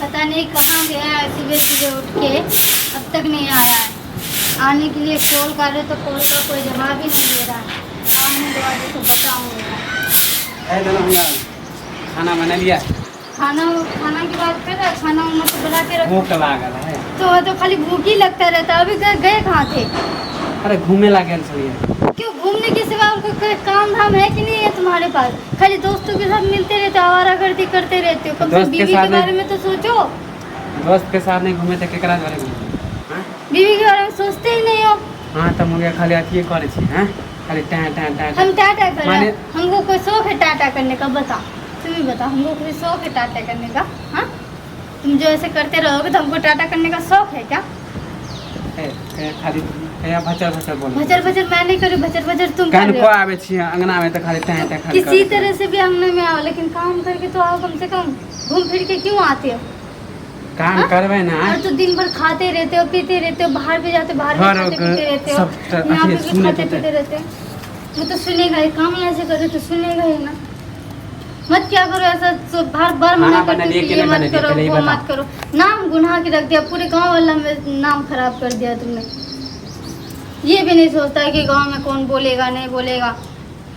पता नहीं कहाँ गया है, सुबह सुबह उठ के अब तक नहीं आया है। आने के लिए कॉल कर रहे तो कॉल का कोई जवाब ही नहीं दे रहा है। आने दो आज तो बताऊंगा। है तो हमरा खाना बना लिया। खाना खाना की बात कर रहा है, खाना उना तो बना के रख। भूख लागल है। तो खाली भूख ही लगता रहता है। अभी गए गए कहाँ थे? अरे घूमे ला गेल छलियै। क्यों, घूमने के सिवा और कोई काम धाम है कि नहीं है तुम्हारे पास? खाली दोस्तों के साथ मिलते रहते हो, आवारागर्दी करते रहते हो। कम से कम दोस्त के बीवी के साथ बारे में तो सोचो। दोस्त के साथ नहीं घूमे तऽ केकरा घरे घूमे? हाँ? बीवी के बारे में सोचते ही नहीं हो। हाँ तऽ मुगे खाली अथिए करै छी। हाँ, खाली टैं टैं टैं। हम टाटा कर रहे माने हैं, हमको कोई शौक है टाटा करने का? बता, तुम ही बताओ, हमको कोई शौक है टाटा करने का? हाँ, तुम जो ऐसे करते रहोगे तो हमको टाटा करने का शौक है क्या? ए, ए, खाली कहिया भचर भचर बोल। भचर भचर मैं नहीं करूँ, भचर भचर तुम कर कान रहे को हो। आबै छी अंगना में तऽ खाली टैं टैं खाली किसी करै छी। तरह से भी अंगने में आओ, लेकिन काम करके तो आओ कम से कम। घूम फिर के क्यों आते हो? काम हाँ? करबै ना। और तो दिन भर खाते रहते हो, पीते रहते हो, बाहर भी जाते हो, बाहर भी घर खाते पीते रहते हो, सब तऽ यहाँ अथी पे भी सुनैत खाते हेतै। पीते रहते हो। वो तो सुनेगा ही, काम ही ऐसे करो तो सुनेगा ही ना। मत क्या करो ऐसा, तो बार बार मना खाना करते हो बनेलिए कि कि ये नहीं मत बनेलिए, करो पहले ये वो बता। मत करो। नाम गुनाह के रख दिया, पूरे गांव वाला में नाम खराब कर दिया तुमने। ये भी नहीं सोचता है कि गांव में कौन बोलेगा नहीं बोलेगा।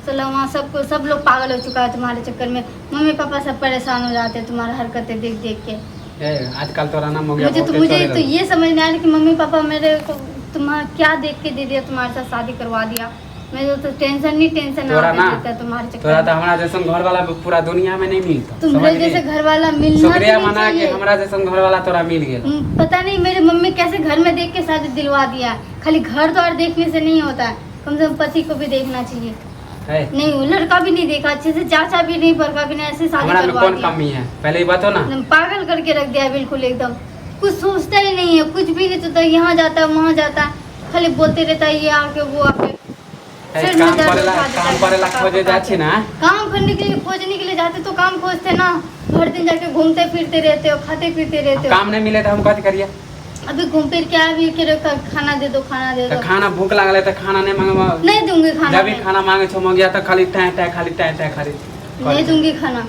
चलो वहाँ सबको सब लोग पागल हो चुका है तुम्हारे चक्कर में। मम्मी पापा सब परेशान हो जाते हैं तुम्हारा हरकतें देख देख के। ए, आजकल तोरा ना मुगे मुझे तो बहुते मुझे चले तो रहल। ये समझ नहीं आ रहा कि मम्मी पापा मेरे को तुम्हारा क्या देख के दे दिया, तुम्हारे साथ शादी करवा दिया। मेरे तो टेंशन नहीं टेंशन तोरा आते ना रहता है तुम्हारे चक्कर तोरा में। तऽ हमरा जैसन घर वाला पूरा दुनिया में नहीं मिलता। तुम्हारे जैसे घर वाला मिलना भी शुक्रिया नहीं मना के चाहिए। हमरा जैसन घर वाला तोरा मिल गेल। पता नहीं मेरे मम्मी कैसे घर में देख के शादी दिलवा दिया। खाली घर द्वार देखने से नहीं होता है, कम से कम पति को भी देखना चाहिए। है नहीं, वो लड़का भी नहीं देखा अच्छे से, चाचा भी नहीं, बड़का भी नहीं, ऐसे शादी हमरा में करवा कौन दिया। कमी है पहले ही बताओ ना। एकदम पागल करके रख दिया बिल्कुल एकदम। कुछ सोचता ही नहीं है, कुछ भी नहीं सोचता, यहाँ जाता है वहाँ जाता है, खाली बोलते रहता है ये आके वो आके। है, सिर में काम दर्द करेला उठा देता काम है, करेला पका खोजे पका जाइ छी के। ना। काम करने के लिए खोजने के लिए जाते तो काम खोजते ना, भर दिन जाके घूमते फिरते रहते हो, खाते पीते रहते हो। काम नहीं मिले तऽ हम कथी करिए? अभी घूम फिर के आए, अभी कह रहे हो, खाना दे दो, खाना दे तऽ दो। खाना भूख लागल है तऽ खाना नहीं मांगब। नहीं दूंगी खाना जब भी मैं। खाना मांगे छो मंगिया तऽ खाली टैं टैं खाली टैं टैं खाली नहीं दूंगी खाना।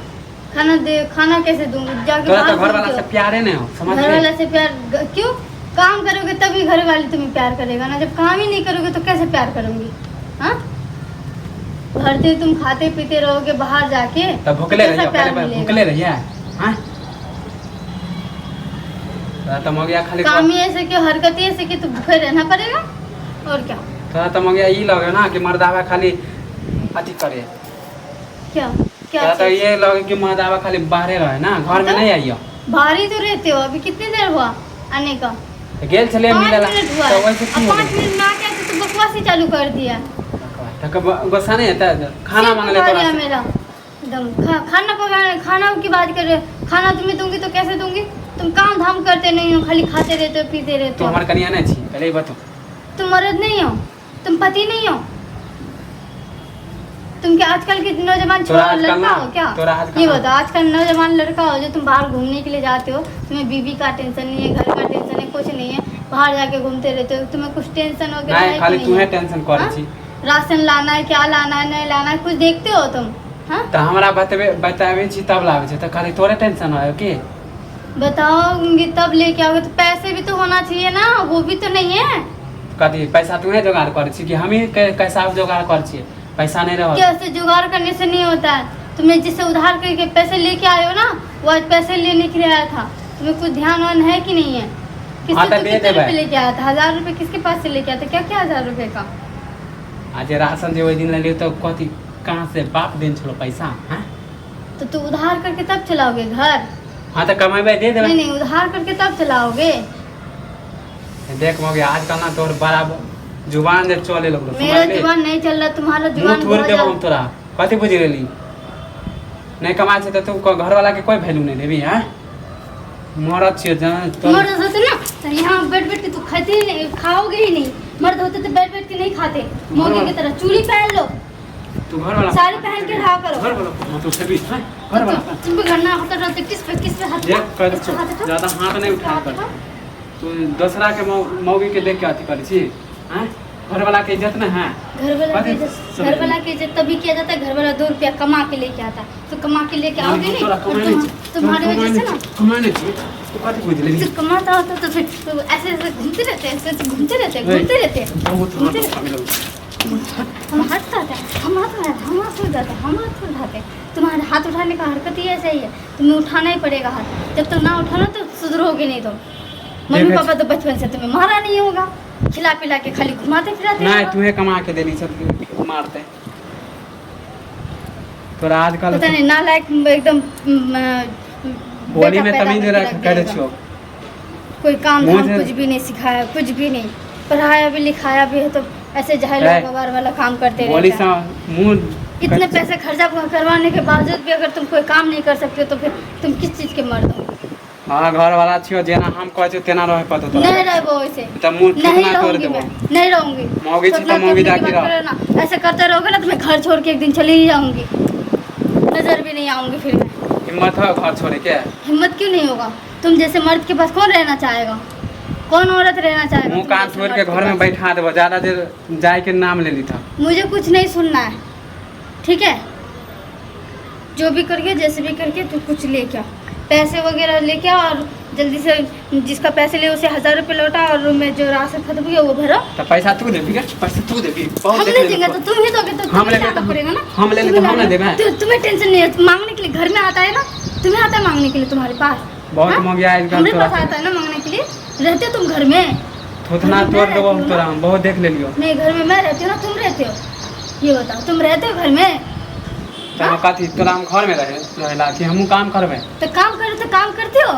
खाना दे, खाना कैसे दूंगी? जाके तोरा बाहर तऽ घर वाला घूमते से हो। प्यारे नहीं हो, समझ घर गए? वाला से प्यार क्यों? काम करोगे तभी घर वाले तुम्हें प्यार करेगा ना, जब काम ही नहीं करोगे तो कैसे प्यार करूंगी? हाँ, भर दिन तुम खाते पीते रहोगे बाहर जाके तऽ भुखले कैसा रहिए प्यार पहले मिलेगा? भुखले रहिए। हाँ, तोरा तऽ मंगिया खाली काम ही ऐसे कि हरकत ही ऐसे कि तो भूखे रहना पड़ेगा और क्या। तोरा तऽ मंगिया ई लगे ना कि मर्दावा खाली अथी करे। क्या क्या तोरा तऽ चीज? ये लगे कि मर्दावा खाली बाहरे रहे ना, घर में तो? नहीं आइयो। बाहर ही तो रहते हो। अभी कितनी देर हुआ आने का? तऽ गेल छलियै पाँच मिले ला मिनट हुआ तऽ है। वैसे की अब हो 5 गेल? मिनट में आके आते तो बकवास ही चालू कर दिया। तऽ गुस्सा नहीं हेतै? खाना सिर मांगले पका तोरा लिया से। मेरा एकदम। खाना पकाने खाना की बात कर रहे हो। खाना तुम्हें दूंगी तो कैसे दूंगी? तुम काम धाम करते नहीं हो, खाली खाते रहते हो पीते रहते तू हो। हमर कनिया नहीं छी पहले ही बताओ। तुम मर्द नहीं हो, तुम पति नहीं हो। तुम क्या आजकल के नौजवान तोरा छोरा आजकल लड़का ना हो क्या? तोरा आजकल ये ना बताओ, आजकल नौजवान लड़का हो जो तुम बाहर घूमने के लिए जाते हो, तुम्हें बीवी का टेंशन नहीं है, घर का टेंशन है, कुछ नहीं है, बाहर जाके घूमते रहते हो, तुम्हें कुछ टेंशन वगैरह नहीं है कि खाली नहीं तूहे है? टेंशन करै हाँ? छी। राशन लाना है, क्या लाना है, नहीं लाना है, कुछ देखते हो तुम? हाँ, तऽ हमरा बतबे बताबै छी तब लाबै छै, तऽ खाली तोरे टेंशन है की? बताऊंगी तब लेके आओगे तो पैसे भी तो होना चाहिए ना, वो भी तो नहीं है। कथी पैसा तूहे जोगाड़ करै छी कि हमही कैसा जोगाड़ करै छियै? पैसा नहीं रहल। कैसे जुगाड़ करने से नहीं होता है। तुमने जिससे उधार करके पैसे लेके आए हो ना, वो आज पैसे लेने के लिए आया था। तुम्हें कुछ ध्यान वान है कि नहीं है? हाँ किससे तऽ तो दे कितने देबै। रुपए लेके आया था? 1000 रुपए किसके पास से लेके आया था? क्या क्या 1000 रुपए का? आ जे राशन जे ओहि दिन लेलियै तऽ कथी कहाँ से बाप देन छलो पैसा? हाँ तो तू उधार करके तब चलाओगे घर? हाँ तऽ कमेबै दे देबै। नहीं नहीं, उधार करके तब चलाओगे। देख मगे आजकल ना तोहर बड़ा जुबान जे चले लगलो, मेरा समझली? जुबान नहीं चल रहा, तुम्हारा मुँह जुबान थोड़ बहुत देबो ज्यादा। हम तोरा, कथी बुझि गेली? नहीं कमाइ छै तऽ तू घर वाला के कोई वैल्यू नहीं देबी? हैं, मरद छियै जहाँ तोर। मर्द होते ना तो यहाँ बैठ बैठ के तू खाते ही नहीं, खाओगे ही नहीं। मर्द होते तो बैठ बैठ के नहीं खाते मौके की तरह। चूड़ी पहन लो, तू घर वाला साड़ी पहन के रहा करो। घर वाला मत उठेबी, हैं? घर वाला तुम भी घर ना होता रहते, किस पे किस पे हाथ देख उठाओ, कर किस पे हाथ उठाओ, ज्यादा हाथ नहीं किस पे उठा हाथ कर। उठाओ। तू दोसरा के मौगी के देख के अथी करै छी? हैं, घर वाला के इज्जत न है। घर वाला कथी के इज्जत, समझ घर वाला के इज्जत तभी किया जाता है, घर वाला 2 रुपया कमा के लेके आता है। तो कमा के लेके आओगे नहीं तोरा और कमाइ नहि छै। तुम्हारे तोरा वजह से कमाइ ना नहि छै, कमाइ नहि छै। तू कथी बुझि लेली? सिर्फ कमाता होता तो फिर तो ऐसे ऐसे घूमते रहते, ऐसे ऐसे घूमते रहते, घूमते रहते। बहुत घूमते रहते। हाथ लगौ। हम हाथ उठाते हैं, हम हाथ उठाते हैं, हम हाथ उठाते हैं, हम हाथ उठाते हैं। तुम्हारे हाथ उठाने का हरकत ही ऐसा ही है, तुम्हें उठाना ही पड़ेगा हाथ। जब तक ना उठाना तो सुधरोगे नहीं तुम। मम्मी देखै पापा तो बचपन से तुम्हें मारा नहीं होगा, खिला पिला के खाली घुमाते फिराते नहि होगा। तूहे कमा के देली सब मारते तोरा आजकल। पता नहीं नालायक एकदम होली बेटा में पैदा तमीज करके रख रख कह दिया छियो। कोई काम मुँह धाम से- कुछ भी नहीं सिखाया, कुछ भी नहीं पढ़ाया भी लिखाया भी है, तो ऐसे जाहिल है। गवार वाला काम करते बोली रहते हैं। से मुँह इतने पैसे खर्चा करवाने के बावजूद भी अगर तुम कोई काम नहीं कर सकते हो तो फिर तुम किस चीज के मर्द हो? हाँ, घर वाला छियो, जेना हम कहै छियो तेना रहे पड़तो तोरा। नहीं रहो वैसे। तऽ मुँह नहीं थुकना तोड़ रहूंगी देबो। मैं, नहीं रहूंगी। मौगी छी सपना तऽ मौगी टूटने की जाके बात रह। करो ना, ऐसे करते रहोगे ना तो मैं घर छोड़ के एक दिन चली ही जाऊंगी, नजर भी नहीं आऊंगी फिर मैं। हिम्मत हो घर छोड़े के? हिम्मत क्यों नहीं होगा? तुम जैसे मर्द के पास कौन रहना चाहेगा? कौन औरत रहना चाहेगा मुँह तुम कान जैसे तोड़ के मर्द घर में पास? बैठा देबो, ज्यादा देर जाए के नाम ले ली था। मुझे कुछ नहीं सुनना है, ठीक है? जो भी करके जैसे भी करके तू कुछ लेके आ, पैसे वगैरह लेके आ और जल्दी से जिसका पैसे ले उसे 1000 रुपये लौटा और रूम में जो राशन खत्म हो गया वो भरो। तऽ पैसा तू देबी गे? पैसा तू देबी? बहुत हम देख नहीं लेलको। देंगे तो तुम ही दोगे तो हम तुम्हें लेंगे लाना तो पड़ेगा ना। हम ले लेंगे तुम्हें तो हम ना लाना- देबै। तुम्हें टेंशन नहीं है मांगने के लिए? घर में आता है ना तुम्हें, आता है मांगने के लिए तुम्हारे पास? बहुत हाँ? महंगाई आजकल हमरे तोरा। पास आता है ना मांगने के लिए? रहते हो तुम घर में? थोथना घर में तोड़ मैं देबो रहती हूँ तोरा ना। हम, बहुत देख लेलियो। नहीं, घर में मैं रहती हूँ ना तुम रहते हो? ये बताओ, तुम रहते हो घर में? तऽ हम कथी तोरा हम घर में रहे रहेला कि हमहूँ काम करबै? तो काम करो तो काम करते हो?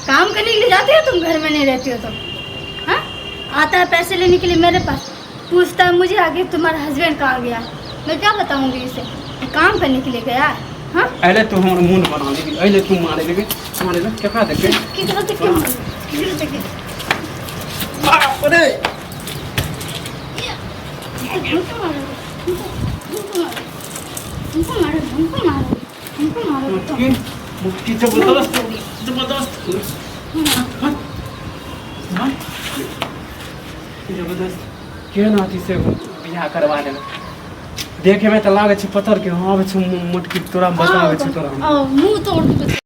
काम करने के लिए जाते हो तुम? घर में नहीं रहते हो तुम? हाँ, आता है पैसे लेने के लिए मेरे पास, पूछता है मुझे आगे तुम्हारा हस्बैंड कहाँ गया है? मैं क्या बताऊंगी इसे? काम करने के लिए गया है। हाँ। अरे तू हमर मुंड बना लेबी, अरे तू मारे लेबी, मारे ले, केकरा देखबे? केकरा देख के मारो? केकरा देख के? बाप रे! हमको मारो, हमको मारो, हमको मारो, हमको मारो, हमको मारो तो। मुटकी मुटकी जबरदस्त जबरदस्त जबरदस्त। केहन अथी से बियाह करवा देलक, देखे में तऽ लागै छै पत्थर के। हँ, आबै छै मोटकी, तोरा बताबै छै तोरा हम। आओ, मुंह तोड़ के।